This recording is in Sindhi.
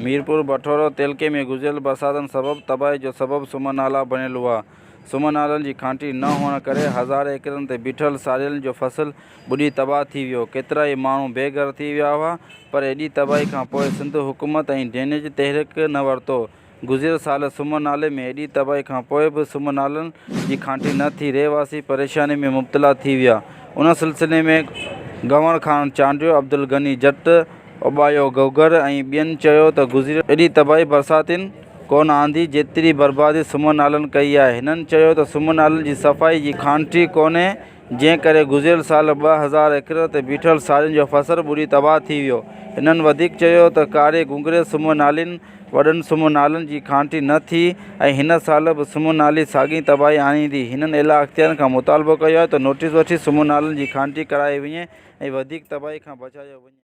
ميرپور بٺورو تعلقي ۾ گذريل برساتن سبب تباهي جو سبب سم نالا بڻيل هئا. سم نالن جي کانٽي نه هئڻ ڪري هزارين ايڪڙن تي بيٺل ساريل جو فصل ٻڏي تباهه ٿي ويو، ڪيترائي ماڻهو بي گهر ٿي ويا هئا پر ايڏي تباهي کانپوء سنڌ حڪومت ۽ ڊرينيج تحرڪ نه ورتو، گذريل سال سم نالي ۾ ايڏي تباهي کانپوء به سم نالن جي کانٽي نه ٿي رهواسي پريشاني ۾ مبتلا ٿي ويا ان سلسلي ۾ گنور خان چانڊيو، عبدالغني جٽ، اوٻايو گوگر ۽ ٻين چيو ته گذريل ايڏي تباهي برساتين ڪونه آندي جيتري بربادي سم نالن ڪئي آهي هنن چيو ته سم نالن جي صفائي جي کانٽي ڪونهي جنهن ڪري گذريل سال 2000 ايڪڙ تي بيٺل سارين جو فصل ٻڏي تباهه ٿي ويو هنن وڌيڪ چيو ته ڪاري گونگري سم نالين وڏن سم نالن جي کانٽي نه ٿي ۽ هن سال به سم نالي ساڳي تباهي آڻيندي. هنن اعليٰ اختيارين کان مطالبو ڪيو آهي ته نوٽيس وٺي سم نالن جي کانٽي ڪرائي وڃي ۽ وڌيڪ تباهي کان بچايو وڃي.